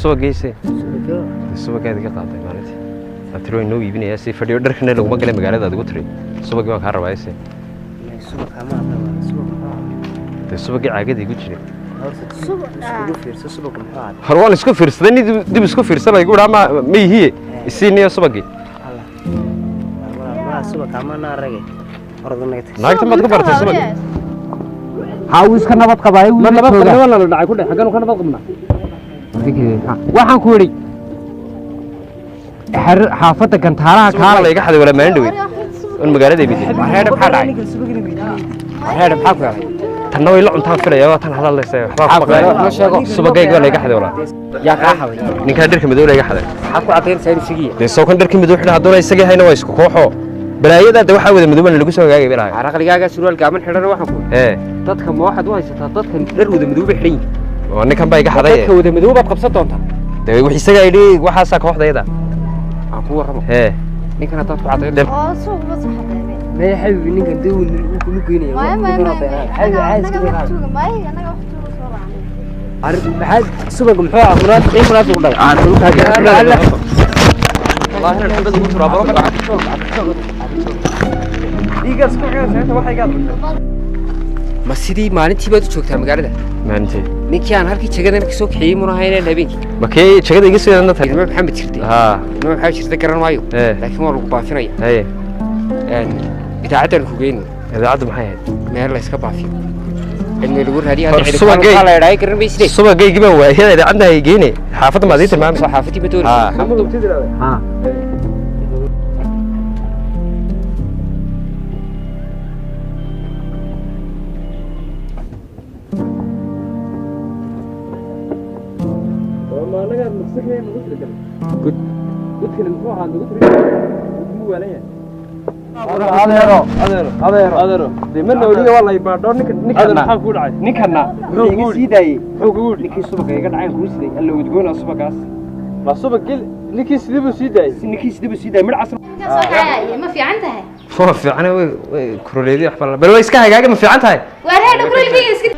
Subagayse subagaad iga qaaday maalintii aad tiri waa inoo iibinayaa si fadhiyo dharkana laguma galay magaalada aad igu tiri subagii waan kaa rabaa ise. Dee subagii caagada igu jiray hor waan isku fiirsaday, nin dib isku fiirsaba igu idhaa ma ihiye isiiniyo subagii. Naagta maad ku baratay subagii? Haa, wuu iska nabad qabaayo. Ma nabad qabna waa la dhacay ku dhex xaggan ka nabad qabna. Waxaan ku idhi xaafadda gantaalaha Subag waa kaalay. La iga xaday walaa maalin dhaweyd on magaalada imid. Wareedha, maxaa dhacay? Wareedha, maxaa ku helay? Tanna way la cuntaan filaya, waa tan hadallaysa waxbaa ku Maxaa ku helay? maqlay. Noo sheego. Subagayga waa la iga xaday walaa. Yaa kaa xaday? Ninkaa dharka madow la iga xaday. Maxaad ku caddaynaysaa inuu isigiya? Dee soo kan dharka madow xidha, haddoona isagii hayna waa isku kooxo balaayada. De waxaa wada madoobana lagu soo hagaagay bilahay. Caqligaaga surwaal gaaban xidhana waxaan ku ee dadka ma waxaad u haysataa dadkan dhar wada madow bay xidhan yihiin? Oo ninkan baa iga xaday. Dadka wada madow baad qabsan doontaa. Dee wix isagaa yidhi waxaasaa kooxdayda. Aan ku warramo. Ee ninkan haddaad ku caddayn Oo suuq ma saxadeemay. Maya xabibi, ninkan dee wuu kulu geynaya. Maya maya maya, anaga wax tuuga maya, anaga wax tuuga soo raacnay. Maxaa subag muxuu ahaa? Munaafiq munaafiq dhalay. Wallahi inaan xabad ugu turaa baro. Ma sidii maalintii baad u joogtaa magaalada? Maalintii? Ninkii aan halkii jagadan ka soo kaxeeyey muna ahayneen habeenkii? Ma kii jagada iga soo tahay? Ilmo Maxamed jirtay. Haa. Ilmo Maxamed jirtay garan maayo. Ee. Laakiin waa lagu baafinaya. Haye. Idaacaddan ku geyno. Idaacaddu maxay ahayd? Meel la iska baafiyo, cilmi lagu raadiyo. Hor hadda cidi subagay. la idhaahay garan maysine. Subagaygii baan waayay, idaacadda hay geyne, xaafadda maad ii tilmaamay. Soo xaafadii ma doonaysa? Haa. Haa. Adeero, adeero, adeero, adeero, dee ma nooliyo waa la ibaadho ninka ninkana. Maxaa ku dhacay? Ninkana Muxuu iga ku sii daayey. Muxuu kugu yidhi? Ninkii subaga iga dhacay kuu siday alla udgoona subagaas. Ma subag gel ninkii sidii buu sii daayey? Ninkii sidii buu sii daayey midh casr. Ninkan soo kacaya ma fiican tahay? Waa fiican, way way kuroleedii waxba bal way iska hagaaga. Ma fiican tahay? Waar heedha, kuleylkayga iska